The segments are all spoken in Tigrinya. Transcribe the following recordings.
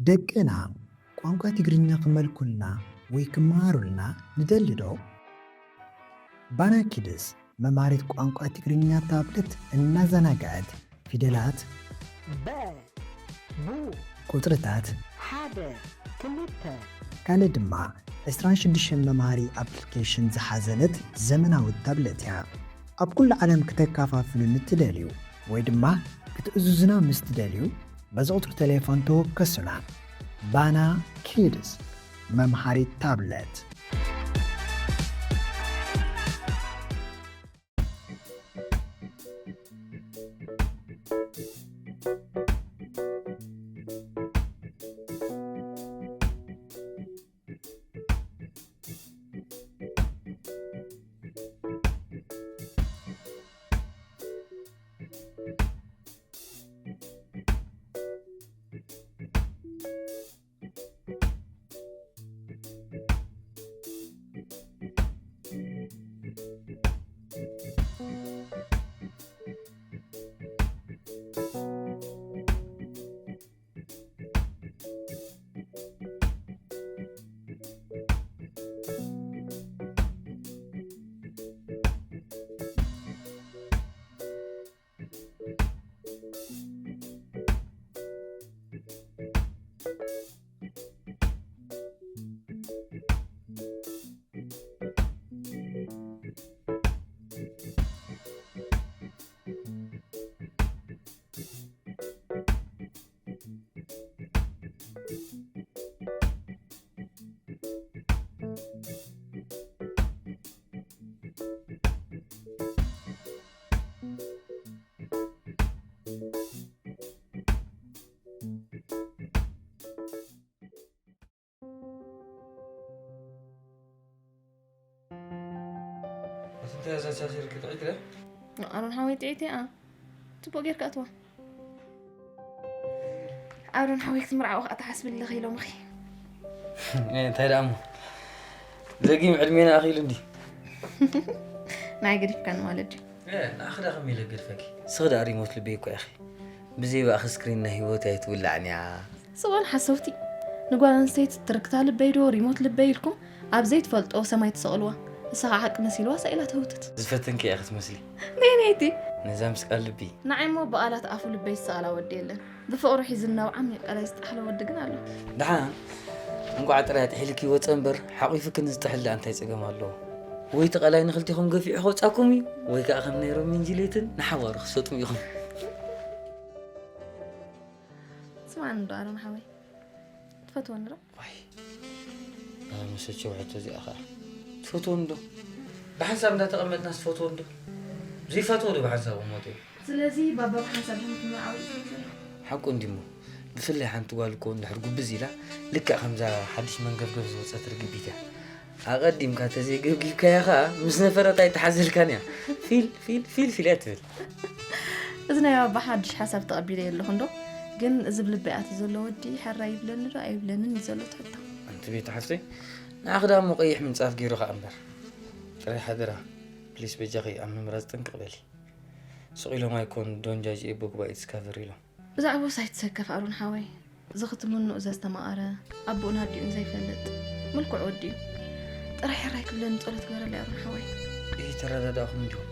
ደቅና ቋንቋ ትግርኛ ክመልኩልና ወይ ክመሃሩልና ንደሊ ዶ? ባና ኪድስ መምሃሪት ቋንቋ ትግርኛ ታብለት እናዘናግዐት ፊደላት፣ በ፣ ቡ፣ ቁጽርታት፣ ሓደ፣ ክልተ፣ ካልእ ድማ ዕስራን ሽዱሽተን መምሃሪ ኣፕሊኬሽን ዝሓዘለት ዘመናዊት ታብለት እያ። ኣብ ኩሉ ዓለም ክተከፋፍሉኒ ትደልዩ ወይ ድማ ክትእዝዙና ምስ ትደልዩ፣ በዚ ቁጽሪ ቴሌፎን ተወከሱና። ባና ኪድስ፣ መምሃሪት ታብለት። ኣሮን ሓወይ ጥዒት እያ። ጽቡቕ ጌርካ እትዋ። ኣሮን ሓወይ ክትምርዓው ከዓ ትሓስቢ ኣለኺ ኢሎምኺ። እንታይ ደኣ እሞ፣ ደጊም ዕድሜና ኣኺሉ እንዲ። ናይ ገዲፍካኒ ማለት ድዩ? ንኣኺ ደኣ ከመይ ኢለ ገድፈኪ? ንስኺ ደኣ ሪሞት ልበይ እኮ ኢኺ። ብዘይ ብኣኺ ስክሪን ናይ ህይወተይ ኣይትውላዕን እያ። ስቕበል ሓሰውቲ። ንጓል ኣንስተይቲ ትርክታ ልበይ ዶ ሪሞት ልበይ ኢልኩም ኣብ ዘይትፈልጦ ሰማይ ትሰቕልዋ። ንሳ ከዓ ሓቂ መሲልዋ ሳኢላ ተህውትት። ዝፈተንኪ እያ ክትመስሊ። ነይ ነይቲ። ነዛ ምስ ቃል ልቢ። ንዓይ እሞ ብቓላት ኣፉ ልበይ ዝሰቐላ ወዲ የለን። ብፍቕሩ ሒዝናው ዓሚቕ ቃላይ ዝጠሓለ ወዲ ግን ኣሎ። ደሓን እንቋዕ ጥራይ ኣጥሒልኪ ይወፀ እምበር ሓቑፉኪ ንዝጥሕል ደኣ እንታይ ፀገም ኣለዎ? ወይ እቲ ቃላይ ንኽልቴኹም ገፊዑ ከውፃኩም እዩ ወይ ከዓ ከም ናይ ሮሚን ጅሌትን ንሓዋሩ ክትሰጥሙ ኢኹም። ስማዕ እንዶ ኣሮን ሓወይ፣ ትፈትወኒ ዶ? ዋይ፣ ኣነ መሰቸው ሕቶ እዚኣ ኸዓ። ትፈትወኒ ዶ? ብሓንሳብ እንዳተቐመጥና ትፈትወኒ ዶ? ዘይፈትዎ ዶ ብሓንሳብ ቅመጡ? ስለዚ ባባ ብሓንሳብ ድሕን ትምርዓው እዩ ዝብል ዘሎ። ሓቁ እንዲሞ፣ ብፍላይ ሓንቲ ጓል እኮ እንድሕር ጉብዝ ኢላ፣ ልክዕ ከምዛ ሓድሽ መንገፍገፍ ዝወፀት ርግቢት እያ። ኣቐዲምካ ተዘይገብጊብካያ ኸዓ ምስ ነፈረት ኣይትሓዘልካን እያ። ፊል፣ ፊል፣ ፊል፣ ፊል እያ ትብል። እዚ ናይ ባባ ሓድሽ ሓሳብ ተቐቢለ የለኹ እንዶ፣ ግን እዚ ብልበይ ኣትዩ ዘሎ ወዲ ሕራይ ይብለኒ ዶ ኣይብለንን እዩ ዘሎ እቲ ሕቶ። ኣንቲ ቤቲ ሓፍተይ፣ ንዓኺ ደኣ እሞ ቀይሕ ምንጻፍ ገይሩ ኸኣ እምበር። ጥራይ ሓደራ፣ ፕሊስ በጃኺ ኣብ ምምራጽ ጥንቅቕ በሊ። ስቕ ኢሎም ኣይኮን ዶን ጃጅ ኤ ቦክ ባይ ኢትስ ካቨር ኢሎም። ብዛዕባኡስ ኣይትሰከፍ ኣሮን ሓወይ። እዚ ክትምንኡ ዘስተማቐረ፣ ኣቦኡን ኣዲኡን ዘይፈልጥ፣ ምልኩዕ ወዲ እዩ። ጥራይ ሕራይ ክብለኒ ጸሎት ግበረለይ ኣሮን ሓወይ። ኣይተረዳዳእኹም እንዲኹም።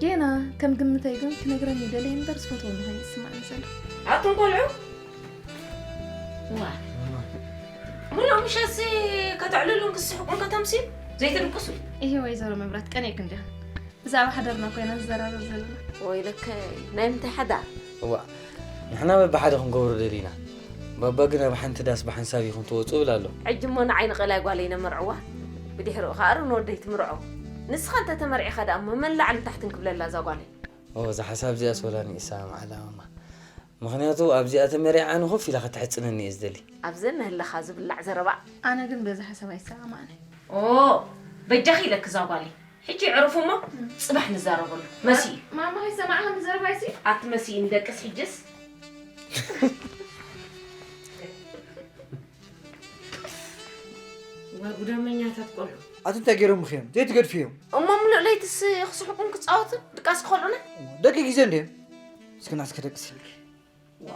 ጌና ከም ግምተይ ግን ክነግረኒ ደለየ እምበር ዝፈትዎ ምዃኑ ይስማዕኒ ዘሎ። ኣቱም ቆልዑ! ዋ! ሙሉእ ምሸትሲ ከተዕልሉን ክትስሕቁን ከተምስዩ ዘይትድቅሱ። እሂ ወይዘሮ መብራት ቀኒእክን ዲኽን? ብዛዕባ ሓዳርና ኮይና ንዘራረብ ዘለና። ወይለከይ፣ ናይ ምንታይ ሓዳር? እዋእ፣ ንሕና በብሓደ ክንገብሮ ደሊና። ባባ ግን ኣብ ሓንቲ ዳስ ብሓንሳብ ኢኹም ትወጹ እብል ኣሎ። ሕጂ እሞ ንዓይ ንቐላይ ጓለይ ነመርዕዋ። ብድሕሪኡ ኸኣ ኣሮን ወደይ ትምርዖ። ንስኻ እንተ ተመርዒኻ ደኣ እሞ መን ላዕልን ታሕትን ክብለላ እዛ ጓለይ? ኦ፣ እዛ ሓሳብ እዚኣስ ወላ ንኢሳ መዓላ ማማ። ምኽንያቱ ኣብዚኣ ተመሪዓ ኣነ ኮፍ ኢላ ከተሕጽነኒ እየ ዝደሊ። ኣብዘን ነህለኻ ዝብላዕ ዘረባ። ኣነ ግን በዚ ሓሳብ ኣይሰማማዕን። ኦ፣ በጃኺ ኢለኪ እዛ ጓለይ። ሕጂ ዕረፉ እሞ ጽባሕ ንዛረበሉ። መሲ። ማማ ከይሰማዕኻ ንዘረባይሲ። ኣቲ መሲ ንደቅስ ሕጅስ። ዋ ጉደመኛታት ቆልዑ። ኣቲ እንታይ ገይሮም እዮም? ዘይትገድፍዮም? እሞ ምሉእ ለይትስ ክስሕቁን ክጻወቱን ድቃስ ክኸልኡና? ደቂ ግዜ እንድዮም። እስኪ ናስከ ደቅሲ። ዋ።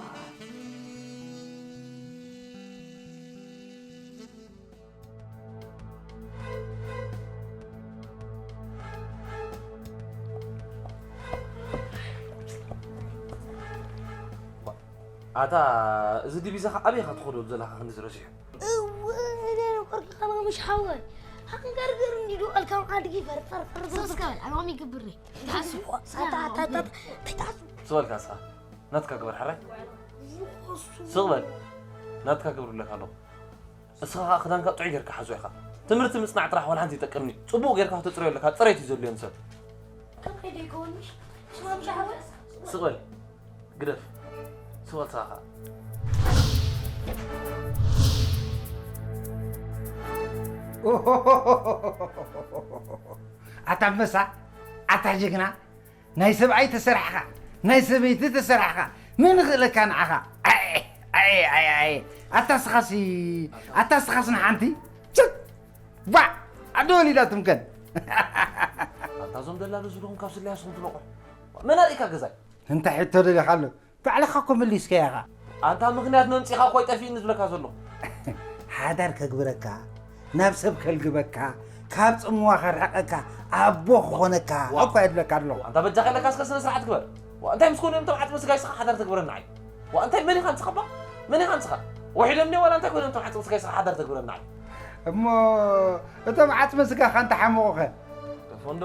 ኣታ እዚ ዲቪዛኻ ኣበይ ኢኻ ትኸዶ ዘለኻ ክንዲ ዝረሲሑ? እወ እኔ ነው ቆርቅ ከማምሽ ሐወይ ሐቅን ገርገር እንዲዶ አልካም አድጊ ፈርፈር ፈርፈር ሶስት ከበል አማሚ ግብሬ ስቕ በልካ እስኻ ናትካ ግበር ሓራይ። ስቕ በል ናትካ ግብር ብለካ ኣለኹ። እስኻ ከዓ ክዳንካ ጥዑይ ጌርካ ሓዞ ኢኻ። ትምህርቲ ምጽናዕ ጥራሕ ዋላ ሓንቲ ይጠቅምኒ። ጽቡቕ ጌርካ ከተጽርዮ ኣለካ። ጽሬት እዩ ዘድልዮ ንሰብ። ከመይ ዶ ይከውንሽ ሽማምሽ ሐወይ ስቕ በል ግደፍ። ስቕ በል እስኻ ከዓ። ኣታ ኣንበሳ፣ ኣታ ጀግና፣ ናይ ሰብኣይ ተሰራሕኻ፣ ናይ ሰበይቲ ተሰራሕኻ፣ መን ይኽእለካ ንዓኻ? ኣየ፣ ኣየ፣ ኣየ፣ ኣየ። ኣታ ስኻሲ፣ ኣታ ስኻስ ንሓንቲ ችክ ባ ኣዶ ወሊዳትም ከን ኣንታ እዞም ደላሎ ዝብልኹም ካብ ስለያ ስኹም ትነቑሕ። መን ኣርእካ ገዛይ? እንታይ ሕቶ ደሊኻ ኣሎ? ባዕልኻ እኮ መሊስካያ ኢኻ። ኣንታ ምኽንያት መምጺኻ እኮ ኣይጠፊእኒ ዝብለካ ዘለኹ። ሓዳር ከግብረካ፣ ናብ ሰብ ከልግበካ፣ ካብ ጽምዋ ከርሕቀካ፣ ኣቦ ክኾነካ እኮ የድለካ ኣለኹ። ኣንታ በጃኻ ኢለካ እስከ ስነ ስርዓት ግበር። ዋ እንታይ ምስ ኮኑ እዮም እቶም ዓጽሚ ስጋይ ስኻ ሓዳር ተግብረና ዓይ? ዋ እንታይ መን ኢኻ ንስኻ እባ? መን ኢኻ ንስኻ? ወሒዶም ድዮም ዋላ እንታይ ኮይኖም እቶም ዓጽሚ ስጋይ ስኻ ሓዳር ተግብረና ዓይ? እሞ እቶም ዓጽሚ ስጋኻ እንተሓመቑኸ? ፎንዶ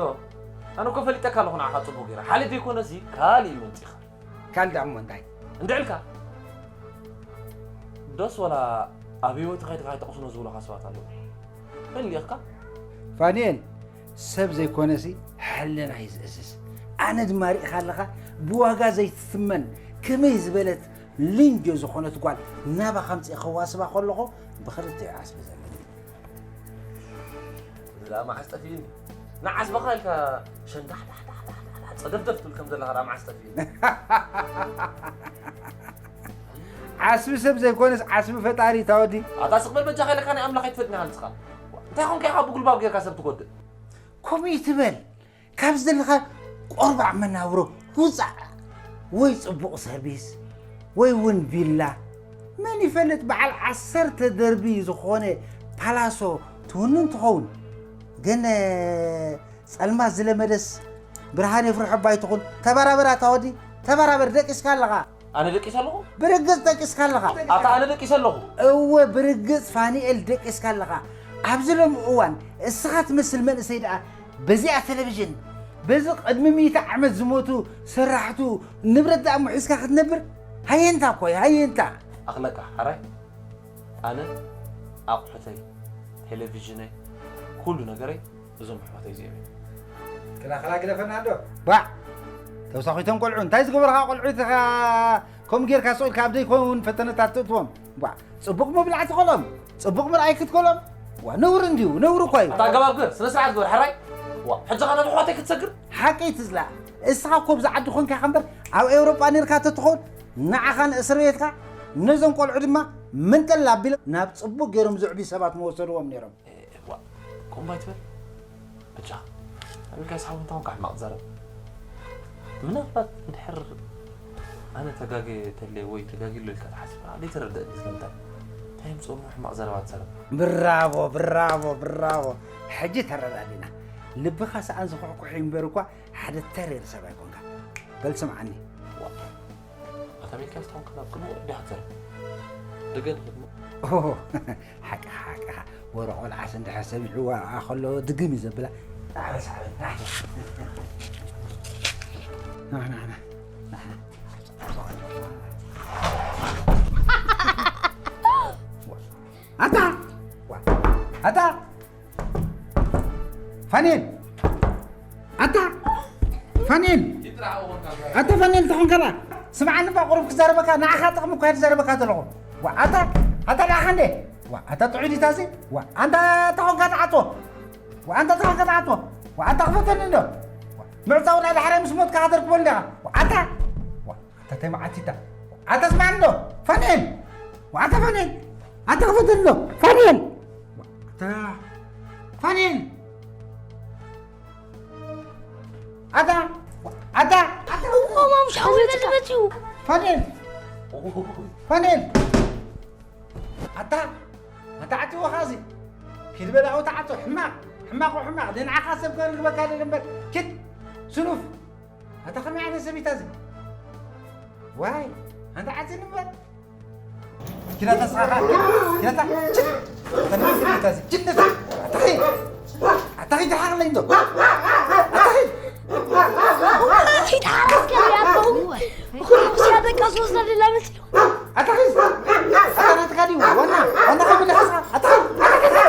ኣነ እኮ ፈሊጠካ ኣለኹ ንዓኻ ጽቡቕ ገይረ። ሓሊፍ ዘይኮነሲ ካልእ እዩ መምጺኻ። ካልእ ደኣ እሞ እንታይ? እንድዕልካ ዶስ ወላ ኣብ ህይወትኻ ኢድካ ኣይተቕስኖ ዝብሉኻ ሰባት ኣለዉ። ፈሊኽካ? ፋኒኤል ሰብ ዘይኮነሲ ሕልና እዩ ዝእዝዝ። ኣነ ድማ ርኢኻ ኣለኻ ብዋጋ ዘይትትመን ከመይ ዝበለት ሊንጆ ዝኾነት ጓል ናባኻ ኣምጺኤ ከዋስባ ከለኹ ብኽልተ እዩ ዓስቢ ዘለኒ። እዚ ደኣ መዓስ ጠፊእኒ ንዓስብኻ ኢልካ ሸንዳሕዳሕዳሕዳሕ ጸደፍደፍ ትብል ከም ዘለኻ ደኣ መዓስ ጠፊእኒ ዓስቢ ሰብ ዘይኮነስ ዓስቢ ፈጣሪ እዩ ታወዲ ኣታ ስቕ በል በጃኻ ኢለካ ናይ ኣምላኽ ኣይትፈጥኒ ኢኻ ንስኻ እንታይ ኾንካ ኢኻ ብጉልባብ ጌርካ ሰብ ትጎድእ ከምኡ ይትበል ካብ ዝደለኻ ቆርባዕ መናብሮ ውፃእ ወይ ፅቡቕ ሰርቪስ ወይ እውን ቪላ መን ይፈልጥ በዓል ዓሰርተ ደርቢ ዝኾነ ፓላሶ ትውንን ትኸውን ግን ፀልማት ዝለመደስ ብርሃን የፍርሖ ባይትኹን ተበራበር ኣታ ወዲ ተበራበር ደቂስካ ኣለኻ ኣነ ደቂሰ ኣለኹ ብርግፅ ደቂስካ ኣለኻ ኣታ ኣነ ደቂሰ ኣለኹ እወ ብርግፅ ፋኒኤል ደቂስካ ኣለኻ ኣብዚ ሎም እዋን እስኻ ትመስል መንእሰይ ደኣ በዚኣ ቴሌቪዥን በዚ ቅድሚ ሚእቲ ዓመት ዝሞቱ ሰራሕቱ ንብረት ደኣ ሙሒዝካ ክትነብር ሃየንታ እኮ ሃየንታ ኣኽለካ ሓራይ ኣነ ኣቑሑተይ ቴሌቪዥነይ ኩሉ ነገረይ እዞም ኣሕዋተይ እዚኦም እዮም። ክላኸላ ግደፈና ዶ ባዕ ተውሳኺቶም ቆልዑ እንታይ ዝገበርካ ቆልዑ ኢኻ ከምኡ ጌርካ ስቕ ኢልካ ኣብ ዘይኮውን ፈተነታት ትእትዎም ዋ ጽቡቕ ምብላዕ ትኸሎም ጽቡቕ ምርኣይ ክትከሎም ዋ ነውሪ እንድዩ ነውሪ እኳ እዩ ኣታ ኣገባብ ግበር ስነ ስርዓት ግበር ሕራይ ዋ ሕጂ ኸና ንኣሕዋተይ ክትሰግር ሓቂ ትዝላ እስኻ እኮ ብዛ ዓዲ ኾንካ ኢኻ እምበር ኣብ ኤውሮጳ ነርካ ተትኸውን ንዓኻ ንእስር ቤትካ ነዞም ቆልዑ ድማ ምንጥል ኣቢሎም ናብ ጽቡቕ ገይሮም ዝዕብዩ ሰባት ምወሰድዎም ነይሮም። ዋ ከምኡ ኣይትበል በጃኻ ኣቢልካ ይስሓቡ እንታይ ኮንካ ሕማቕ ትዛረብ ምናልባት እንድሕር ኣነ ተጋግየ ተለ ወይ ተጋግየ ኣሎ ኢልካ ትሓስብ ዘይተረድአኒ ስለምንታይ እንታይ ምፅኦም ሕማቕ ዘረባ ትዛረብ ብራቮ ብራቮ ብራቮ ሕጂ ተረዳዲና ልብኻ ሰኣን ዝኹሕኩሕ እዩ እምበር እኳ ሓደ ተሬር ሰብ ኣይኮንካ በል ስምዓኒ ኣታ ሚልክያስ ታውን ከ ናብ ቅድሚኡ ዲኻ ትዘርግ? ደገ ንኽድሞ። ሓቅኻ ሓቅኻ ወረ ቆልዓስ እንድሕር ሰሚዕዋ ከሎ ድግም እዩ ዘብላ። ኣታ ኣታ ፋኒኤል ኣታ ፋኒኤል ኣታ ፋኒኤል ተኾንካ ደኣ ስምዓኒ እባ ቁሩብ ክዛረበካ ንዓኻ ጥቕሚ እኳ ዝዛረበካ ዘለኹ ዋ ኣታ ኣታ ደኣ ኸንደ ዋ ኣታ ጥዑይ ዲታ እዚ ዋ ኣንታ ተኾንካ ተዓጽዎ ዋ ኣንታ ተኾንካ ተዓጽዎ ዋ ኣታ ክፈተኒ እንዶ ምዕጻው ናይ ዳሕራይ ምስ ሞትካ ከተርክቦ እንዲኻ ዋ ኣታ ዋ ኣታ ተይ መዓልቲ እታ ኣታ ስማዕ እንዶ ፋንኤል ኣታ ፋንኤል ኣታ ክፈት እንዶ ፋንኤል ኣታ ፋንኤል ኣታ ኣታ ማሙሽ ሓወይ ተመትዩ ፋንኤል ፋንኤል ኣታ ኣታ ዓቲዎ ኻዚ ኪድ በላኡ ተዓጾ ሕማቕ ሕማቑ ሕማቕ ንዓኻ ሰብ ከርግበካ ደለ እምበር ኪድ ስኑፍ ኣታ ከመይ ዓይነት ሰብ እዩ እታ እዚ ዋይ ኣንታ ዓፂ ንበር። ኪዳ ተስኻኻ፣ ኪዳ ታ-፣ ችት! ተንቢ ኪዳ ታ-፣ ችት ነታ! ኣታኺ! ኣታኺ ደሓር ለይ እንዶ! ኣታኺ! ኣታኺ ደሓር እስከ ያበው! ኩሉ ብስራ ደቃ ዝወስዳ ደላ መሲሉ። ኣታኺ! ኣታ ናትካ ድዩ? ዋና፣ ዋና ከብል ሓስኻ! ኣታኺ! ኣታኺ!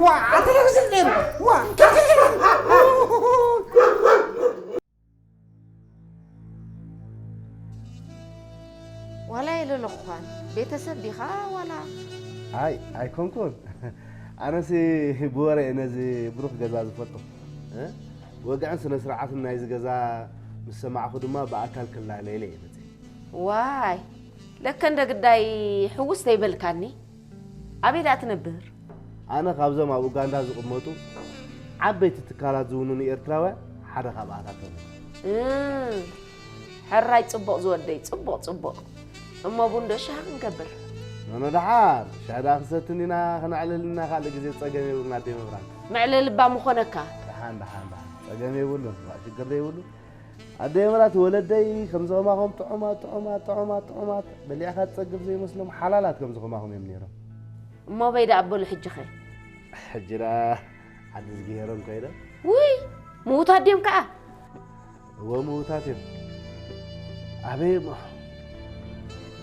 ዋ! ኣታኺ! ዋ! ዋላ የለለኹኻን። ቤተሰብ ዲኻ ዋላ? ኣይ፣ ኣይኮንኩን። ኣነሲ ብወረ እየ ነዚ ብሩኽ ገዛ ዝፈልጦ። እ? ወግዕን ስነ ስርዓትን ናይዚ ገዛ ምስ ሰማዕኹ ድማ ብኣካል ክላለየለ እየ መፅየ። ዋይ፣ ለከ እንደ ግዳይ ሕውስ ተይበልካኒ። ኣበይ ደኣ ትነብር? ኣነ ካብዞም ኣብ ኡጋንዳ ዝቕመጡ ዓበይቲ ትካላት ዝውንኑ ኤርትራውያን ሓደ ካብኣታቶም እየ። እም፣ ሕራይ ጽቡቕ ዝወደይ፣ ጽቡቕ፣ ጽቡቕ። እሞ ቡን ዶ ሻሂ ክንገብር? ኖኖ ደሓር፣ ሻሂ ደኣ ክንሰቲ እንዲና፣ ክነዕልል ኢና፣ ካልእ ግዜ ጸገም የብሉን ኣደይ መብራት። መዕለሊ እባ ምኾነካ። ደሓን፣ ደሓን፣ ደሓን። ጸገም የብሉን፣ ሽግር ዘይብሉ። ኣደይ መብራት ወለደይ ከምዚ ከማኹም ጥዑማት፣ ጥዑማት፣ ጥዑማት፣ ጥዑማት፣ በሊዕካ ትጸግብ ዘይመስሎም ሓላላት ከምዚ ከማኹም እዮም ነይሮም። እሞ ኣበይ ደኣ ኣበሉ ሕጂ ኸ? ሕጂ ደኣ ዓዲ ዝገሄሮም ከይደ። ውይ፣ ምዉታት ድዮም ከኣ? እወ፣ ምዉታት እዮም። ኣበይ እሞ?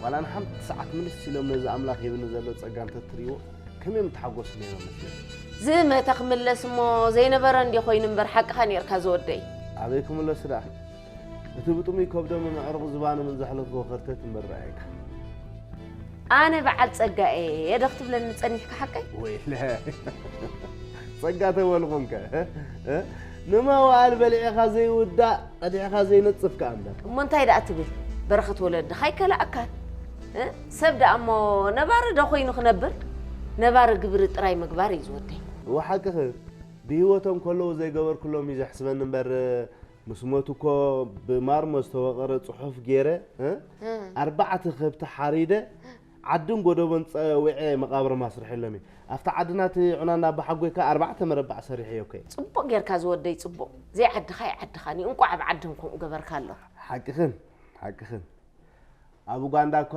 ዋላ ንሓንቲ ሰዓት ምልስ ኢሎም ነዚ ኣምላኽ ሂብኒ ዘሎ ጸጋ እንተትርእይዎ፣ ከመይ ምተሓጎሱ ነይሮም መስለኒ። ዝመተ ክምለስ እሞ ዘይነበረ እንድዮ ኮይኑ እምበር፣ ሓቅኻ ነይርካ ዝወደይ። ኣበይ ክምለሱ ደኣ? እቲ ብጥሙይ ከብዶምን ኣዕሩቕ ዝባኖምን ዘሕለፍዎ ከርተት እምበር ረኣየካ። ኣነ በዓል ጸጋ እየ ዶ ክትብለኒ ጸኒሕካ ሓቀይ? ወይለ፣ ጸጋ ተበልኹምከ፣ እ? ንመዋእል በሊዕኻ ዘይውዳእ፣ ቀዲሕኻ ዘይነጽፍ ከኣ እምበር። እሞ እንታይ ደኣ ትብል? በረኸት ወለድኻ ኣይከላእካን። እ? ሰብ ደኣ እሞ ነባሪ ዶ ኮይኑ ክነብር? ነባሪ ግብሪ ጥራይ ምግባር እዩ ዝወደይ። እወ ሓቅኺ፣ ብህይወቶም ከለዉ ዘይገበርኩሎም እዩ ዘሕስበኒ እምበር፣ ምስ ሞቱ እኮ ብማርሞ ዝተወቐረ ጽሑፍ ገይረ፣ እ? እ። ኣርባዕተ ከብቲ ሓሪደ፣ ዓድን ጎደቦን ጸዊዐ መቓብሮም ኣስሪሐሎም እየ። ኣብቲ ዓድና እቲ ዑናና ኣባሓጎይ ከኣ ኣርባዕተ መረባዕ ሰሪሐዮ እኮ እየ። ጽቡቕ ጌርካ ዝወደይ፣ ጽቡቕ። ዘይዓድኻ ኣይዓድኻን እዩ። እንቋዕ ኣብ ዓድን ከምኡ ገበርካ ኣሎ። ሓቅኽን፣ ሓቅኽን። ኣብ ኡጋንዳ እኳ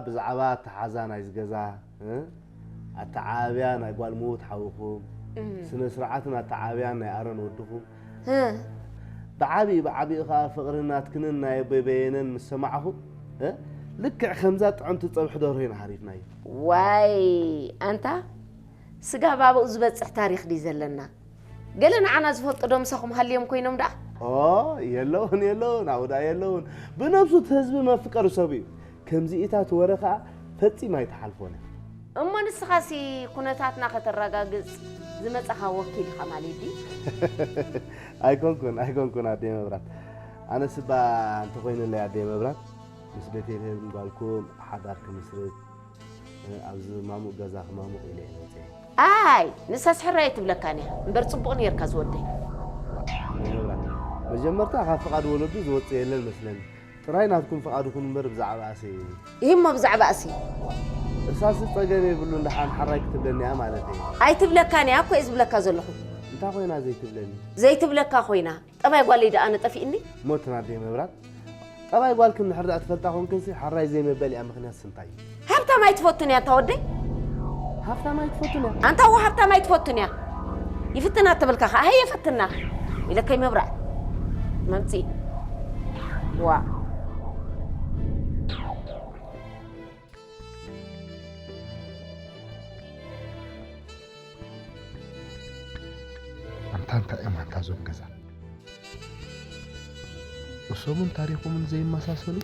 ብዛዕባ ኣተሓዛ ናይዚ ገዛ፣ እ? ኣተዓባብያ ናይ ጓል ምዉት ሓውኹም፣ እም። ስነ ስርዓትን ኣተዓባብያን ናይ ኣሮን ወድኹም፣ እ። ብዓቢኡ ብዓቢኡ ኸኣ ፍቕሪ ናትክንን ናይ ኣቦይ በየነን ምስ ሰማዕኹ፣ እ? ልክዕ ከምዛ ጥዕምቲ ጸብሒ ደርሆ ኢና ሓሪድናዮ። ዋይ፣ ኣንታ ስጋ ባብኡ ዝበጽሕ ታሪኽ ድዩ ዘለና? ገለ ንዓና ዝፈልጡ ዶ ምሳኹም ሃልዮም ኮይኖም ደኣ? ኦ፣ የለውን፣ የለውን፣ ኣብኡ ደኣ የለውን። ብነብሱ እቲ ህዝቢ መፍቀሪ ሰቡ እዩ። ከምዚኢታት ወረ ኸኣ ፈጺማ ኣይትሓልፎን እያ። እሞ ንስኻሲ ኩነታትና ከተረጋግጽ ዝመጻኻ ወኪል ኢኻ ማለት ድዩ? ኣይኮንኩን፣ ኣይኮንኩን ኣደይ መብራት። ኣነስ እባ እንተኾይኑለይ ኣደይ መብራት፣ ምስ ቤተልሔም ጓልኩም ሓዳር ክምስርት፣ እ፣ ኣብዚ ማሙቕ ገዛ ክማሙቕ ኢለ እየ መፅየ። ኣይ፣ ንሳስ ሕራይ ኣይትብለካን እያ። እምበር ጽቡቕ ኔርካ ዝወደይ። መብራት፣ መጀመርታ ካብ ፍቓድ ወለዱ ዝወፅእ የለን መስለኒ። ጥራይ ናትኩም ፍቓድ ይኹን እምበር ብዛዕባኣሲ። ይህሞ ብዛዕባኣሲ። እሳሲ ጸገም የብሉን፣ ደሓን ሓራይ ክትብለኒ እያ ማለት እየ። ኣይትብለካን እያ እኮ እየ ዝብለካ ዘለኹ። እንታይ ኮይና ዘይትብለኒ? ዘይትብለካ ኮይና። ጠባይ ጓለይ ደኣ ኣነ ጠፊእኒ? ሞትን ኣደይ መብራት። ጠባይ ጓልክን እንድሕር ደኣ ትፈልጣ ኮንክንሲ፣ ሓራይ ዘይመበሊኣ ምኽንያትሲ እንታይ እዩ? ሃብታም ኣይትፈቱን እያ፣ እንታ ወደይ። ሃብታም ኣይትፈቱን እያ? ኣንታ እወ ሃብታም ኣይትፈቱን እያ። ይፍትና ተበልካ ኸዓ፣ ሃየ ፈትና። ኢለከይ መብራት። መምጽኢ። ዋ። ኣንታ እንታይ እዮም ኣንታ እዞም ገዛ? እሶምን ታሪኾምን ዘይመሳሰሉ?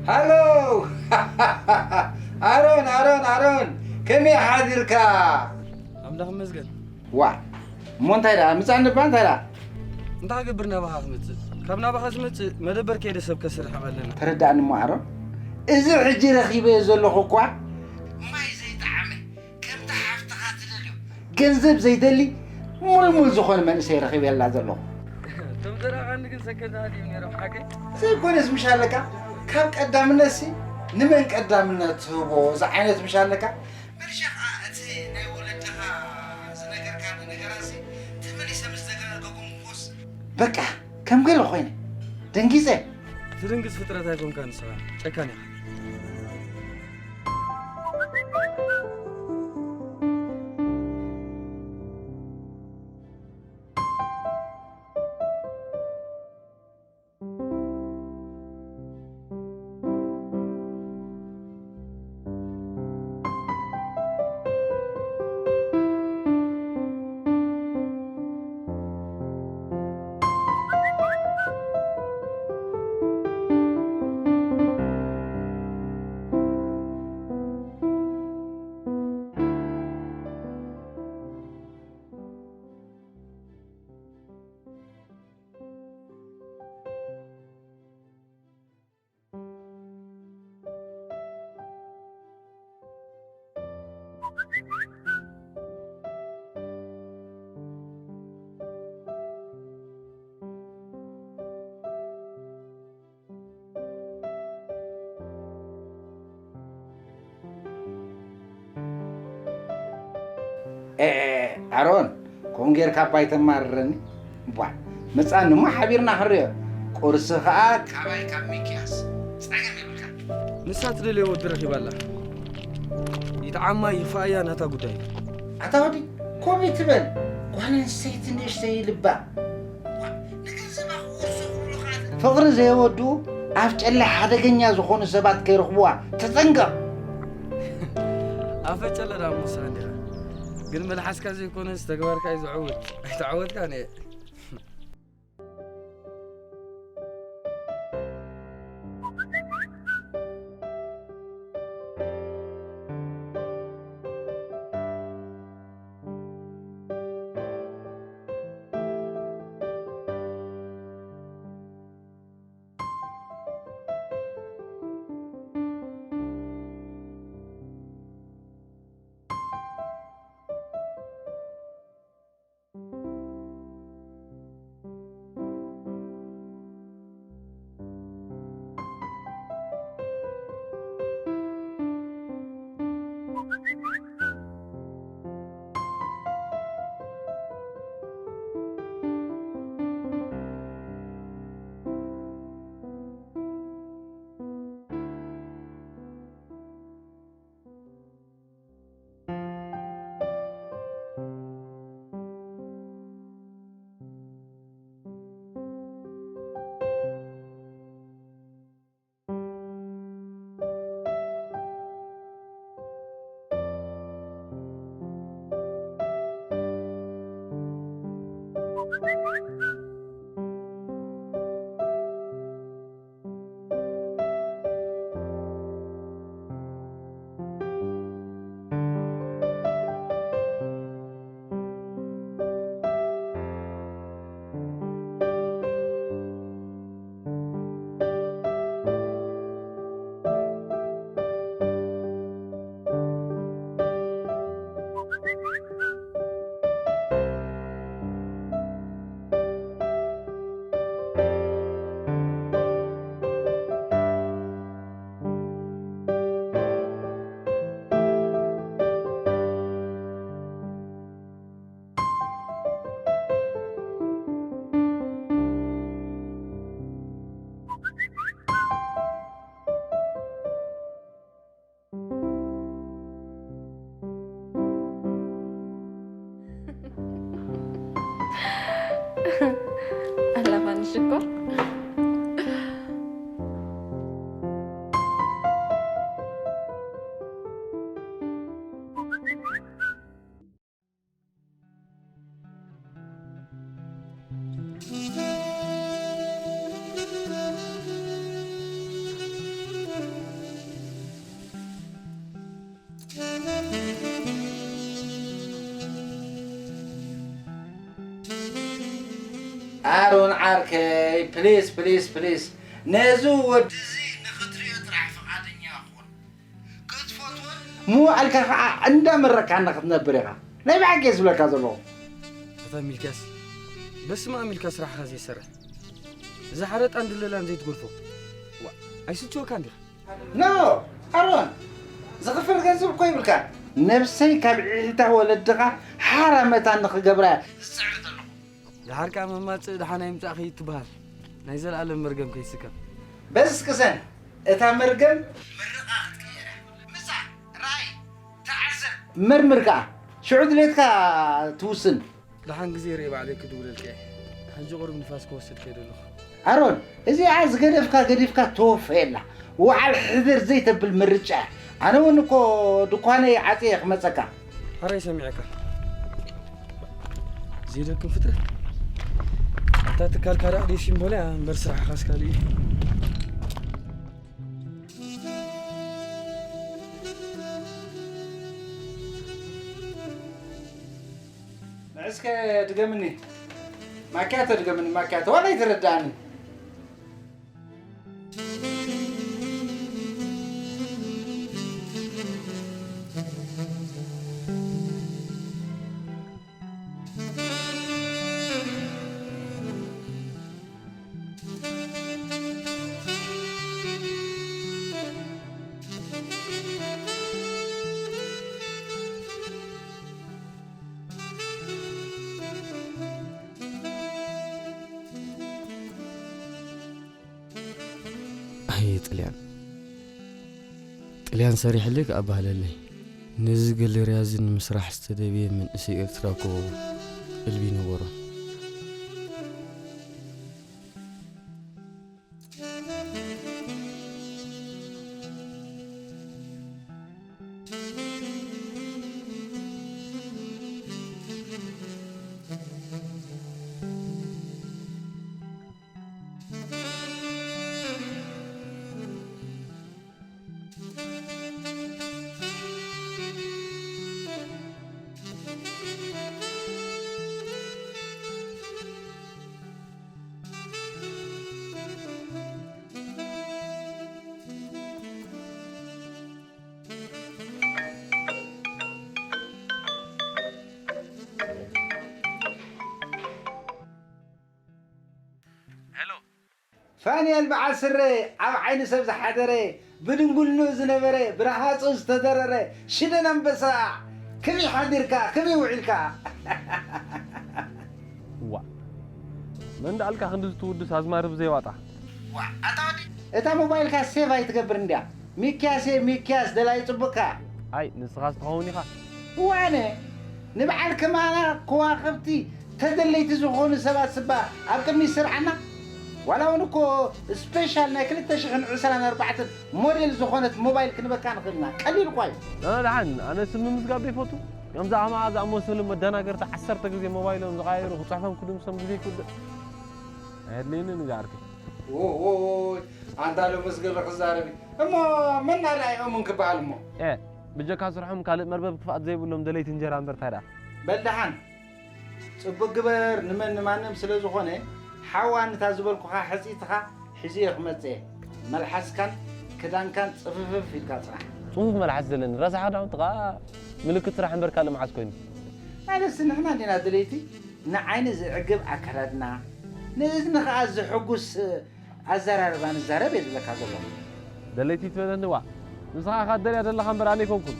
ሃሎ! ኣሮን፣ ኣሮን፣ ኣሮን! ከመይ ሓዲርካ? ኣምላኽ ይመስገን። ዋ! እሞ እንታይ ደኣ? ምጻእ እንባ እንታይ ደኣ? እንታይ ክገብር ናባኻ ክመጽእ? ካብ ናባኻ ዝመጽእ መደበር ከይደ ሰብ ከስርሕ ኣለና። ተረዳእኒ እሞ ኣሮን። እዚ ሕጂ ረኺበዮ ዘለኹ እኳ ማይ ዘይጠዓመ፣ ከምቲ ሓፍትኻ ትደልዮ፣ ገንዘብ ዘይደሊ፣ ሙልሙል ዝኾነ መንእሰይ ረኺበላ ዘለኹ። እቶም ዘራኻኒ ግን ሰከንድ ሃዲዮም ነይሮም፣ ሓቀይ? ዘይኮነስ ምሽ ኣለካ፣ ካብ ቀዳምነትሲ ንመን ቀዳምነት ትህቦ ዝዓይነት ምሽ ኣለካ? መሊሸ ኸዓ እቲ ናይ ወለድኻ ዝነገርካኒ ነገራትሲ ተመሊሰ ምስ ደጋገምኩ እኮስ በቃ ከም ገለ ኮይነ ደንጊጸ። ትድንግጽ ፍጥረት ኣይኮንካን ንስኻ፣ ጨካን ኢኻ። ኤ፣ ኤ፣ ኤ፣ ኣሮን፣ ከምኡ ጌርካ እባ ኣይተማርረኒ። ቧ፣ መጻኒ እሞ ሓቢርና ክንሪኦ። ቁርሲ ኸኣ ካባይ ካብ ሚክያስ። ጸገም የብልካን። ንሳ ትደልዮ ወዲ ረኺባ ኣላ። ይጥዓማ ይኽፍኣያ ናታ ጉዳይ። ኣታ ወዲ፣ ከምኡ ትበል። ጓል ኣንስተይቲ ንእሽተይ ልባ። ፍቕሪ ዘየወድኡ ኣፍ ጨለ ሓደገኛ ዝኾኑ ሰባት ከይረኽብዋ ተጠንቀቕ። ኣፈ ጨለ ደኣ እሞ ንስኻ እንዲኻ። ግን መልሓስካ ዘይኮነስ ተግባርካ እዩ ዝዕውት። ኣይተዓወትካን እየ። ኣላፋን ሽኮር። ኣሮን ዓርከይ፣ ፕሊስ፣ ፕሊስ፣ ፕሊስ፣ ነዚ ወዲ እዚ ንኽትሪኦ ጥራሕ ፍቓደኛ ኩን። ክትፈትዎን ምውዓልካ ኸዓ እንዳመረካና ክትነብር ኢኻ። ናይ ብሓቂ እየ ዝብለካ ዘለኹ። ኣታ ሚልክያስ፣ በስመ ኣብ ኢልካ ስራሕኻ ዘይሰርሕ። እዛ ሓረጣን ድለላን ዘይትገድፎ። ዋ፣ ኣይስልችወካን ዲኻ? ኖ፣ ኣሮን፣ ዝኽፈል ገንዘብ እኮ ይብልካ። ነብሰይ ካብ ዒሒታ ወለድኻ ሓራ መታን ንኽገብራ እየ ዝጽዕር ዘለኹ። ደሓር ከኣ መማጽእ ደሓን ኣይምጻእኺ ትበሃል። ናይ ዘለኣለም መርገም ከይስከም። በስ ቅሰን፣ እታ መርገም ምርቓ ክትቅየር እያ። ምጻእ፣ ርኣይ፣ ተዓዘብ። መርምር ከኣ፣ ሽዑ ድሌትካ ትውስን። ደሓን ግዜ ርኤ ባዕለይ ክድውለልኪ እየ። ሕጂ ቁሩብ ንፋስ ክወስድ ከይደ ኣለኹ። ኣሮን፣ እዚኣ ዝገደፍካ ገዲፍካ ተወፈየላ። ውዓል ሕድር ዘይተብል ምርጫ እያ። ኣነ እውን እኮ ድኳነይ ዓጽየ ክመጸካ። ሕራይ ሰሚዐካ። ዘይደክም ፍጥረት። እታ ትካልካ ደኣ ደሲም ቦላ እያ እምበር ስራሕኻስ ካልእ እዩ። ንዕስከ ድገምኒ። ማኪያቶ ድገምኒ፣ ማኪያቶ። ዋላ ኣይተረዳእኒ። ኣየ ጥልያን፣ ጥልያን ሰሪሕለይ ከኣ ባህለለይ። ነዚ ገለርያ እዚ ንምስራሕ ዝተደብየ መንእሰይ ኤርትራ እኮ እልቢ ይነበሮ። ሄሎ። ፋንኤል በዓል ስረ፣ ኣብ ዓይኒ ሰብ ዝሓደረ፣ ብድንጉልንኡ ዝነበረ፣ ብረሃጹ ዝተደረረ፣ ሽደን ኣንበሳ፣ ከመይ ሓዲርካ፣ ከመይ ውዒልካ? ዋ፣ መን ደኣልካ ክንዲ ዝትውድስ ኣዝማሪ ብዘይ ዋጣ? ዋ፣ ኣታ ወዲ፣ እታ ሞባይልካ ሴቭ ኣይትገብር እንድያ። ሚክያስ እየ፣ ሚክያስ፣ ደላይ ጽቡቕካ። ኣይ፣ ንስኻስ ትኸውን ኢኻ። እዋነ፣ ንበዓል ከማና ከዋኽብቲ ተደለይቲ ዝኾኑ ሰባት ስባ ኣብ ቅድሚት ስርዓና። ዋላ እውን እኮ ስፔሻል ናይ ክልተ ሽሕን ዕስራን ኣርባዕተን ሞዴል ዝኾነት ሞባይል ክንበካ ንኽእል ኢና። ቀሊል እኳ እዩ። እ፣ ደሓን፣ ኣነ ስም ምምዝጋብ ዘይፈቱ። ከምዛ ከማኣ ዝኣመሰሉ መደናገርቲ ዓሰርተ ግዜ ሞባይሎም ዝቐያየሩ ክጽሕፎም ክድምሶም ግዜ ይክውድእ። ኣየድልየንን እዚ ዓርከይ። ዎይ፣ ኣንታ ሎምስ ገለ ክዛረብ እዩ። እሞ መን ናዳ ይእሙን ክበሃል እሞ? ኤ፣ ብጀካ ስርሖም ካልእ መርበብ ክፍኣት ዘይብሎም ደለይቲ እንጀራ እምበር እንታይ ደኣ? በል ደሓን፣ ጽቡቅ ግበር፣ ንመን ንማንም ስለ ዝኾነ፣ ሓዋ ንታ ዝበልኩኻ ሕጽይትኻ ሒዘዮ ክመጽእ እየ። መልሓስካን ክዳንካን ጽፍፍፍ ኢልካ ጽናሕ። ጽፉፍ መልሓስ ዘለኒ፣ ረሳሕ ክዳውንቲ ከኣ ምልክት ስራሕ እምበር ካልእ መዓስ ኮይኑ? ማለትሲ ንሕና እንዲና ደለይቲ ንዓይኒ ዘዕግብ ኣከዳድና፣ ንእዝኒ ከኣ ዘሐጉስ ኣዘራርባ ንዛረብ እየ ዝብለካ ዘለኹ። ደለይቲ ትበለኒ ዋእ፣ ንስኻ ኢኻ ትደልያ ዘለኻ እምበር ኣነ ኣይኮንኩን።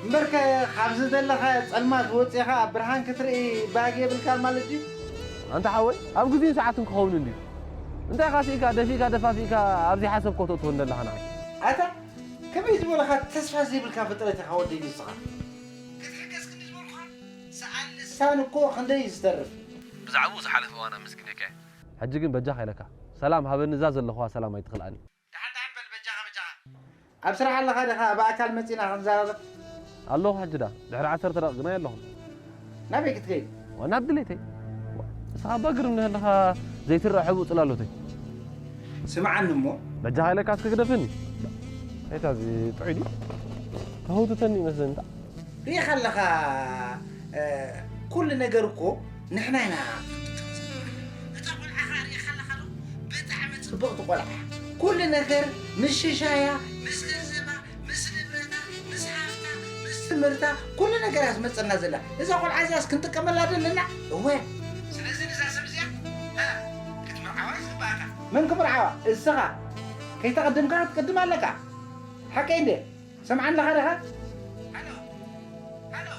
እምበርከ ካብዚ ዘለኻዮ ጸልማት ወጺኻ ብርሃን ክትርኢ ባህጊ የብልካን ማለት ድዩ? ኣንታ ሓወይ፣ ኣብ ግዜን ሰዓትን ክኸውን እንድዩ። እንታይ ኢኻ ስኢካ፣ ደፊእካ፣ ደፋፊእካ ኣብ ዘይሓሰብኮ ተእትወኒ ዘለኻ ንዓይ? ኣታ ከመይ ዝበልኻ ተስፋ ዘይብልካ ፍጥረት ኢኻ ወደይ ንስኻ። ክትሕገዝ ክንዲ ዝበልኩኻ፣ ሰኣን ልሳን እኮ ክንደይ እዩ ዝተርፍ። ብዛዕባኡ ዝሓለፈ እዋን ኣመስጊነካ እየ። ሕጂ ግን በጃኻ ኢለካ፣ ሰላም ሃበኒ፣ እዛ ዘለኽዋ ሰላም ኣይትኽልኣኒ። ደሓን ደሓን በል፣ በጃኻ በጃኻ። ኣብ ስራሕ ኣለኻ ዲኻ? ብኣካል መጺና ክንዘራረብ። ኣለኹ፣ ሕጂ ደኣ ድሕሪ ዓሰርተ ደቂቕ ግና የለኹን። ናበይ ክትከይድ? ዋ፣ ናብ ድሌተይ። ዋ፣ ንስኻ እባ ግርም ነህ ኣለኻ፣ ዘይትረአ ሕቡእ ጽላሎተይ። ስምዓኒ እሞ። በጃኻ ኢለካ እስከ ግደፈኒ። ኣይታ እዚ ጥዑይ ድዩ? ተህውትተኒ ይመስለኒ። ርኢኻ ኣለኻ፣ እ፣ ኩሉ ነገር እኮ ንሕና ኢና። እታ ቆልዓ ጽብቕቲ ቆልዓ። ኩሉ ነገር ምስ ሽሻያ፣ ምስ ገንዘባ፣ ምስ ንብረታ፣ ምስ ሃፍታ፣ ምስ ትምህርታ፣ ኩሉ ነገር እያ ትመጸና ዘላ። እዛ ቆልዓ እዚኣስ ክንጥቀመላ ደለና? እወ። ስለዚ ነዛ ሰብ እዚኣ፣ እ፣ ክትምርዓዋ እዩ ዝግባኣካ። መን ክምርዓዋ? እስኻ። ከይተቐድምካ ክትቅድም ኣለካ። ሓቀይ እንደ? ሰምዓኒ ኣለኻ ዲኻ? ሃሎ። ሃሎ።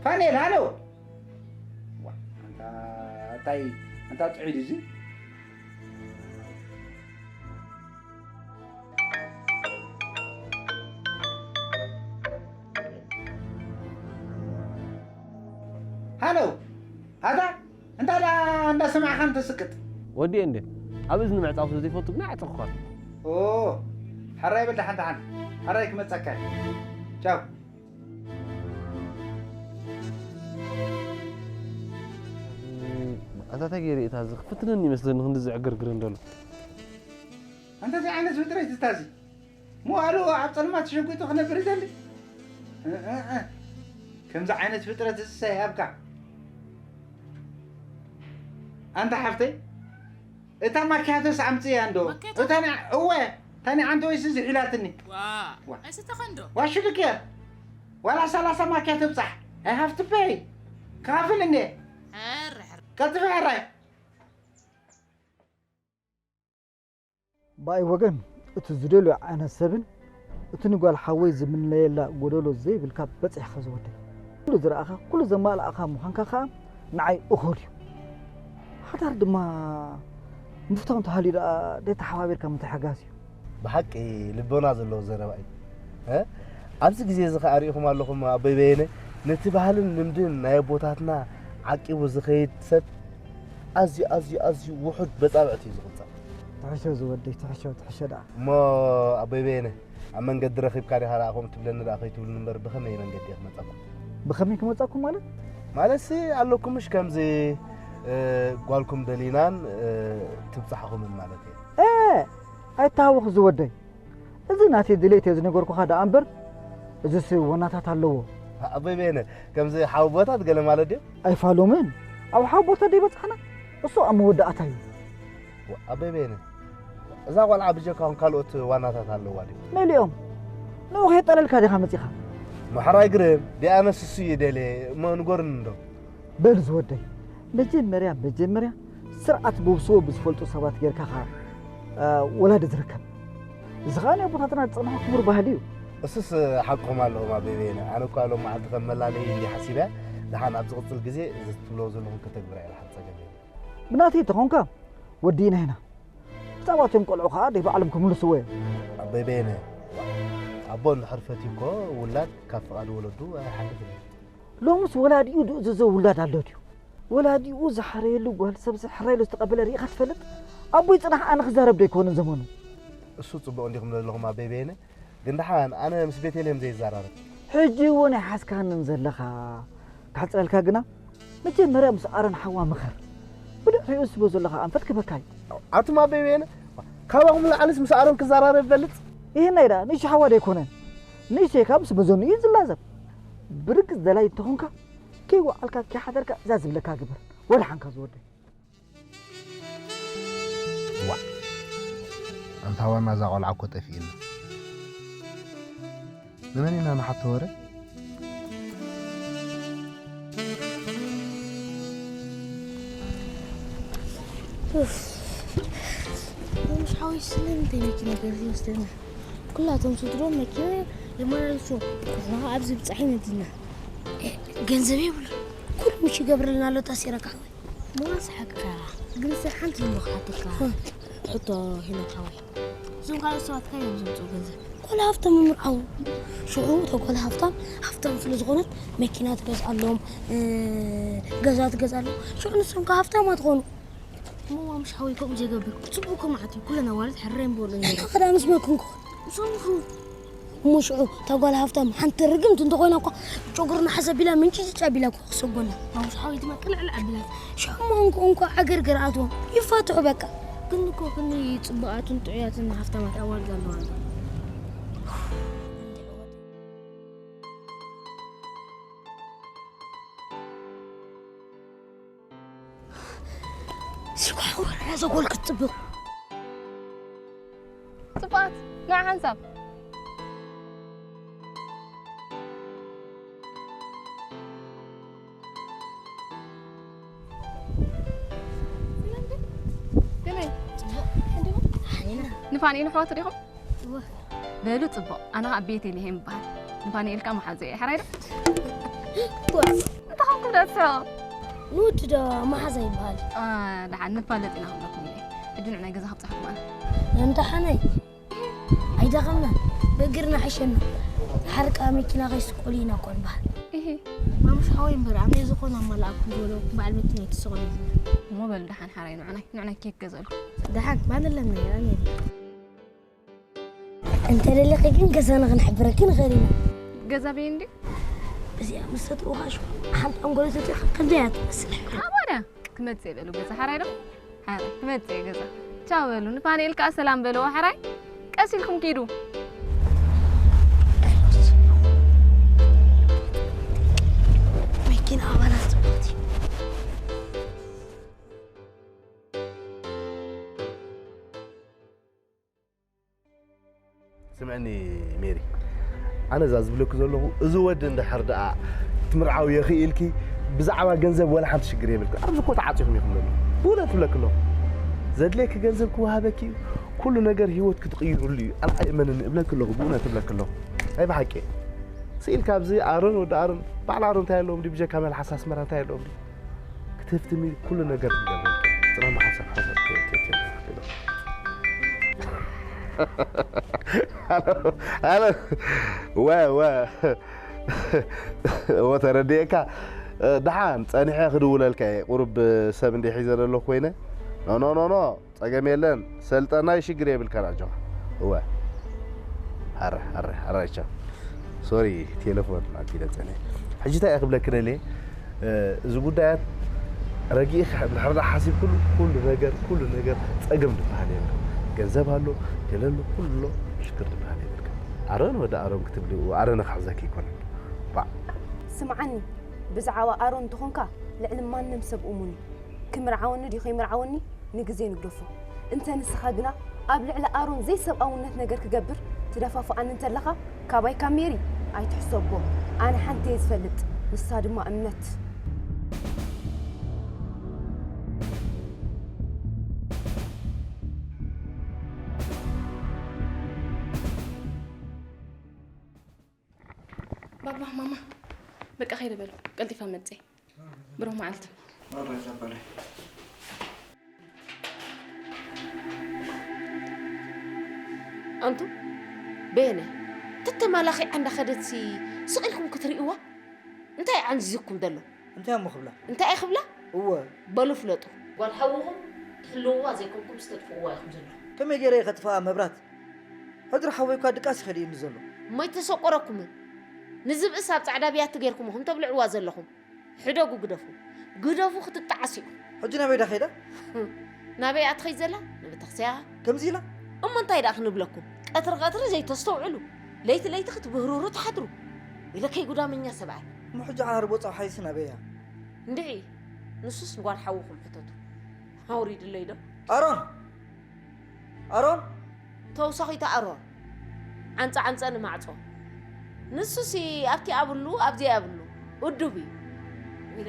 ፋኔል፣ ሃሎ። ዋ፣ ኣንታ፣ እንታይ፣ ኣንታ ጥዑይ ድዩ እዚ? ሃሎ፣ ኣታ፣ እንታይ ደኣ እንዳሰማዕኻን ተስቅጥ? ወዲ እንደ፣ ኣብ እዝኒ ምዕጻው ስለ ዘይፈቱ ግና ኣዕጸኽኳ። ኦ፣ ሕራይ በል ደሓን ደሓን። ሕራይ ክመጸካ። ቻው። ኣታ እንታይ ገይረ እታ እዚ ክፍትነኒ ይመስለኒ ክንዲ ዝዕግርግር እንደሎ። ኣንታ እንታይ ዓይነት ፍጥረት እዩ እታ እዚ? መዋእሉ ኣብ ጸልማት ተሸጒጡ ክነብር ይደሊ? እ፣ እ፣ እ። ከምዚ ዓይነት ፍጥረት እዚ ሰይ ኣብካ። ኣንታ ሓፍተይ፣ እታ ማኪያቶስ ኣምጽእያ እንዶ። ማኪያቶ? እታ ናይ፣ እወ፣ እታ ናይ ዓንተ ወይሲ ዝሒላትኒ። ዋ፣ ዋ። ኣይስተኻን ዶ? ዋሹ ልክየ። ዋላ ሰላሳ ማኪያቶ ብጻሕ። I have to pay። ክኸፍል እንዴ? ሕር፣ ሕር። ቀልጥፈ ሕራይ። ብኣይ ወገን፣ እቲ ዝደልዮ ዓይነት ሰብን እቲ ንጓል ሓወይ ዝምነየላ ጎደሎ ዘይብልካ በጺሕካ ዝወደይ። ኩሉ ዝረኣኻ፣ ኩሉ ዘማልኣኻ ምዃንካ ከኣ ንዓይ እኹል እዩ። ሓዳር ድማ ምፍታው እንተሃልዩ ደኣ ደይተሓባቢርካ ምትሕጋዝ እዩ። ብሓቂ ልቦና ዘለዎ ዘረባ እዩ። እ? ኣብዚ ግዜ እዚ ኸኣ ሪኢኹም ኣለኹም ኣቦይ በየነ፣ ነቲ ባህልን ልምድን ናይ ኣቦታትና ዓቂቡ ዝኸይድ ሰብ ኣዝዩ፣ ኣዝዩ፣ ኣዝዩ ውሑድ በጻብዕቲ እዩ ዝቑጸር። ትሕሾ ዝወደይ፣ ትሕሾ፣ ትሕሾ ደኣ። እሞ ኣቦይ በየነ፣ ኣብ መንገዲ ረኺብካ ዲኻ ደኣ ከምኡ ትብለኒ ደኣ ከይትብሉኒ እምበር፣ ብኸመይ መንገዲ እየ ክመጻኩም? ብኸመይ ክመጻኩም ማለት? ማለትሲ ኣለኩም ምሽ ከምዚ፣ እ፣ ጓልኩም ደሊናን፣ እ፣ ትብጻሕኹምን ማለት እየ። እ፣ ኣይተሃወኽ ዝወደይ። እዚ ናተይ ድሌት እየ ዝነገርኩኻ ደኣ እምበር፣ እዚስ ዋናታት ኣለዎ። ኣቦይ በየነ፣ ከምዚ ሓወቦታት ገለ ማለት ድዩ? ኣይፋሎምን። ኣብ ሓወቦታት ደይበጻሕና፣ እሱ ኣብ መወዳእታ እዩ። ዋ፣ ኣቦይ በየነ፣ እዛ ቆልዓ ብጀካኹም ካልኦት ዋናታት ኣለዋ ድዩ? መሊኦም። ንኡ ከየጠለልካ ዲኻ መጺኻ? ምሕራይ ግርም፣ ዲኣነስ እሱ እዩ ደልየ፣ እሞ ንገሩኒ እንዶ። በል ዝወደይ፣ መጀመርያ፣ መጀመርያ ስርዓት ብውስዎ ብዝፈልጡ ሰባት ጌርካ ኸዓ፣ እ፣ ወላዲ ዝርከብ። እዚ ኸዓ ናይ ኣቦታትና ዝጸንሖ ክቡር ባህሊ እዩ። እሱስ ሓቅኹም ኣለኹም ኣቦይ በየነ። ኣነ እኳ ሎም መዓልቲ ከም መላለዪ እንድየ ሓሲበያ፣ ደሓን ኣብ ዝቕጽል ግዜ እዚ ትብልዎ ዘለኹም ከተግብራ እየ፣ ደሓን ጸገም የለን። ብናተይ እንተኾንካ፣ ወዲእና ኢና። ብዛዕባ እቶም ቆልዑ ኸዓ ደይ ባዕሎም ክምልስዎ እዮም። ኣቦይ በየነ፣ ኣቦ እንድሕር ፈትዩ እኮ ውላድ ካብ ፍቓድ ወለዱ ኣይሓልፍን እዩ። ሎምስ ወላዲኡ ዝእዘዞ ውላድ ኣሎ ድዩ? ወላዲኡ ዝሓረየሉ ጓል ሰብ ዝሕረየሉ ዝተቐበለ ርኢኻ ትፈልጥ? ኣቦይ ጽናሕ ኣነ ክዛረብ ዶ ኣይኮነን ዘመኑ? እሱ ጽቡቕ እንዲኹም ዘለኹም ኣቦይ በየነ፣ ግን ደሓን ኣነ ምስ ቤተልሔም ዘይዛራረብ። ሕጂ እውን ኣይሓዝካንን ዘለኻ። ክሕጽረልካ ግና መጀመርያ ምስ ኣሮን ሓዋ ምኸር። ብድሕሪኡ ዝስቦ ዘለኻ ኣንፈት ክበካ እዩ። ኣቱም ኣቦይ በየነ፣ ካባኹም ንላዕሊስ ምስ ኣሮን ክዛራረብ ይፈልጥ? ይህናይ ደኣ ንእሽቶ ሓዋ ዶ ኣይኮነን? ንእሽተይ ካብ ምስ መዘኑ እዩ ዝላዘብ። ብርግጽ ደላይ እንተኾንካ፣ ከይወዓልካ ከይሓደርካ እዛ ዝብለካ ግበር። ወላ ሓንካ ዝወደይ። ዋዕ! ኣንታ ዋና እዛ ቆልዓ እኮ ጠፊእና። ንመን ኢና ንሓቶ ወረ? ኡፍ። ምሽ ሓወይ ስለምንታይ መኪና ገርዚ ይወስደና? ኩላቶም ስድሮም መኪና የመላልሱ። ንሕና ኸዓ ኣብዚ ብጻሕ ኢና ዲና። ገንዘብ የብሉ። ኩሉ ምሽ ይገብረልና ኣሎ ታሲረካ ሓወይ። መዋስ ሓቅካ። ግን ስር ሓንቲ ዝሞ ክሓተካ። ሕቶ ሄኖክ ሓወይ። እዞም ካልኦት ሰባት ካበይ እዮም ዘምፅኡ ገንዘብ? ጓል ሃፍታም ይምርዓው። ሽዑ እታ ጓል ሃፍታም ሃፍታም ስለ ዝኾነት መኪና ትገዝኣሎም፣ እ፣ ገዛ ትገዝኣሎም። ሽዑ ንሶም ከ ሃፍታማት ኾኑ። እሞ ምሽ ሓወይ ከምኡ ዘይገብር። ጽቡቅ እኮ መዓት እዩ። ኩለን ኣዋልድ ሕራይ ምበሉ ነይሩ። ከዳ ምስ መን ክንኮን? እዞም ይኹኑ። እሞ ሽዑ እታ ጓል ሃፍታም ሓንቲ ርግምቲ እንተኾይና እኳ ጨጉርና ሓሳብ ኢላ ምንጭጭ ኣቢላ እኮ ክሰጎና። ኣሙሽ ሓወይ ድማ ቅልዕልዕ ኣቢላ። ሽዑ እሞ እንኮ፣ እንኮ ዓገርገር ኣትዎም። ይፋትሑ በቃ። ግን እኮ ክንደይ ጽቡቓትን ጥዑያትን ሃፍታማት ኣዋልድ ኣለዋ። ስኳ ወራ ዘጎል ክትጽብቕ። ጽቡቓት፣ ንዓ ሓንሳብ። ከመይ? ንፋንኤል ኣሕዋቱ ዲኹም? እወ። በሉ ጽቡቕ። ኣነ ኸኣ ቤተልሄም እበሃል። ንፋንኤል ከኣ መሓዙ እየ። ሕራይ ዶ? እወ። እንታይ ኾንኩም ዶ ትስሕቑ? ንወዲ ዶ መሓዛ ይበሃል? አ፣ ደሓን ንፋለጥ ኢና ክብለኩም ኢለ። ሕጂ ንዕናይ ገዛ ከብጽሓኩም ኣነ። ነምደሓነይ። ኣይደኸምናን። ብእግርና ሕሸና። ድሓር ከኣ መኪና ከይስቆሉ ኢና እኮ ንበሃል። እሂ። ማሙሽ ሓወይ እምበር፣ ኣነ ዝኾነ ኣማላኣኩም ዝበለኩም በዓል መኪና ኣይትስቆሉ ኢልና። እሞ በሉ ደሓን ሓራይ ንዕናይ፣ ንዕናይ ኬክ ገዘሉ። ደሓን፣ ማን ኣለና? ኣነ። እንተ ደለኺ ግን ገዛና ክንሕብረኪ ንኽእል ኢና። ገዛ በይ እንዲ? እዚኣ ምስ ተጥውኻሽ ሓንቲ ኣንጎሎ ተትረኽብ ከምዚ እያ ትመስል። ኣባዳ ክመጽእ በሉ ገዛ ሓራይ ዶ? ሓራይ ክመጽእ ገዛ። ቻው በሉ። ንፋንኤል ከኣ ሰላም በልዎ ሓራይ። ቀስ ኢልኩም ኪዱ። መኪና ኣባላት ጽቡቕቲ። ስምዕኒ ሜሪ፣ ኣነ እዛ ዝብለኪ ዘለኹ፣ እዚ ወዲ እንድሕር ደኣ ክትምርዓዊ የኽኢልኪ፣ ብዛዕባ ገንዘብ ወላ ሓንቲ ሽግር የብልኪ። ኣብዚ እኮ ተዓጺኹም ኢኹም ዘለኹም። ብእውነት እብለኪ ኣለኹ። ዘድልየኪ ገንዘብ ክወሃበኪ እዩ። ኩሉ ነገር ህይወት ክትቕይሩሉ እዩ። ኣነ ኣይእመንን እብለኪ ኣለኹ። ብእውነት እብለኪ ኣለኹ። ናይ ብሓቂ። ስኢልካ ኣብዚ ኣሮን፣ ወዲ ኣሮን፣ በዓል ኣሮን እንታይ ኣለዎም ድዩ? ብጀካ መልሓስ ኣስመራ እንታይ ኣለዎም ድዩ? ክትህፍትሚ ኩሉ ነገር ክንገብረልኪ። ጽናማ ሓሳብ ሓሳብ ትብል። ኣሎ፣ ኣሎ። ወ፣ ወ። እወ፣ ተረዲኤካ። ደሓን ጸኒሐ ክድውለልካ እየ። ቁሩብ ሰብ እንደ ሒዘ ዘለኹ ኮይነ። ኖ፣ ኖ፣ ኖ፣ ኖ። ጸገም የለን። ሰልጠናይ ሽግር የብልካን ኣጆኻ። እወ። ኣረ፣ ኣረ፣ ኣረ፣ ቻው። ሶሪ፣ ቴሌፎን ኣቢለ ጸኒሐ። ሕጂ እንታይ እየ ክብለኪ ደልየ? እ፣ እዚ ጉዳያት ረጊእኻ እንድሕር ደኣ ሓሲብክሉ፣ ኩሉ ነገር፣ ኩሉ ነገር ጸገም ዝበሃል የብልካን። ገንዘብ ኣሎ፣ ገለ ኣሎ፣ ኩሉ ኣሎ፣ ሽግር ዝበሃል የብልካን። ኣረን ወዲ ኣረን ክትብሊ፣ ኣረን ክሕዘኪ ኣይኮነን። ባዕ። ስምዓኒ፣ ብዛዕባ ኣሮን እንተኾንካ ልዕሊ ማንም ሰብ እሙን እዩ። ክምርዓወኒ ድዩ ከይምርዓወኒ ንግዜ ንግደፎ። እንተ ንስኻ ግና ኣብ ልዕሊ ኣሮን ዘይሰብኣውነት ነገር ክገብር ትደፋፍኣኒ እንተለኻ፣ ካባይ ካብ ሜሪ ኣይትሕሰቦ። ኣነ ሓንቲ እየ ዝፈልጥ፣ ንሳ ድማ እምነት። ባባ፣ ማማ፣ በቃ ከይደ በሉ፣ ቀልጢፈ መጽእ። ብሩህ መዓልቲ። ኦራይት ኣባለይ። ኣንቱ፣ በየነ፣ ተተማላኺዓ እንዳኸደትሲ ስቕ ኢልኩም ክትርእይዋ? እንታይ እዩ ዓንዚዝኩም ዘሎ? እንታይ እሞ ክብላ? እንታይ እዩ ክብላ? እወ። በሉ ፍለጡ። ጓል ሓውኹም ትሕልውዋ ዘይኮንኩም ዝተጥፍእዋ ኢኹም ዘለኹም። ከመይ ገይረ እየ ከጥፍኣ መብራት? ሕድሪ ሓወይ እኳ ድቃስ ይኸድእኒ ዘሎ። እሞ ኣይተሰቆረኩምን። ንዝብእስ ኣብ ጻዕዳ ብያቲ ጌርኩሞ ከም ተብልዕዋ ዘለኹም። ሕደጉ ግደፉ። ግደፉ ክትጣዓስ እዩ። ሕጂ ናበይ ዳ ኸይዳ? ናበይ እያ ትኸይድ ዘላ? ንቤተክርስትያ። ከምዚ ኢላ? እሞ እንታይ ደኣ ክንብለኩም? ቀትሪ ቀትሪ ዘይተስተውዕሉ። ለይቲ ለይቲ ክትብህርሩ ትሓድሩ። ኢለ ከይጉዳመኛ ሰብኣይ። እሞ ሕጂ ዓራርቦ ጸብሓይሲ ናበይ እያ? እንድዒ፣ ንሱስ ንጓል ሓውኹም ሕተቱ። ኣውሪድለይ ዶ? ኣሮን! ኣሮን! ተውሳኺት ኣሮን። ዓንጸ ዓንጸ ንማዕጾ። ንሱሲ ኣብቲ ኣብሉ፣ ኣብዚ ኣብሉ። እዱብ እዩ። ኢለ።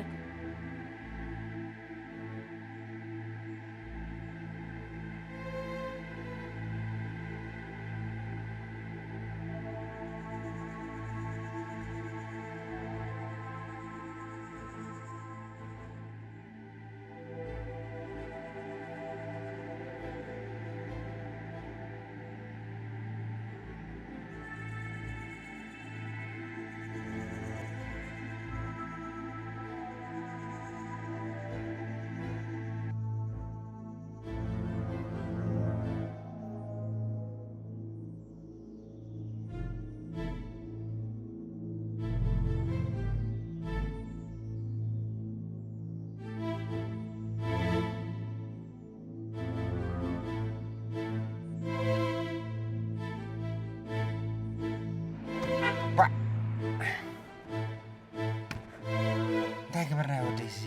እንታይ ገበርናዮ ወደይ? እዚ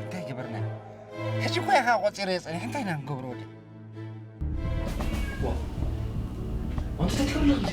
እንታይ ገበርናዮ? ሕጂ እኮ ኢኻ ቆጺረዮ ጸኒሐ። እንታይ ኢና ክንገብሮ ወደይ? ዋ፣ እንታይ ትገብርና እንዴ?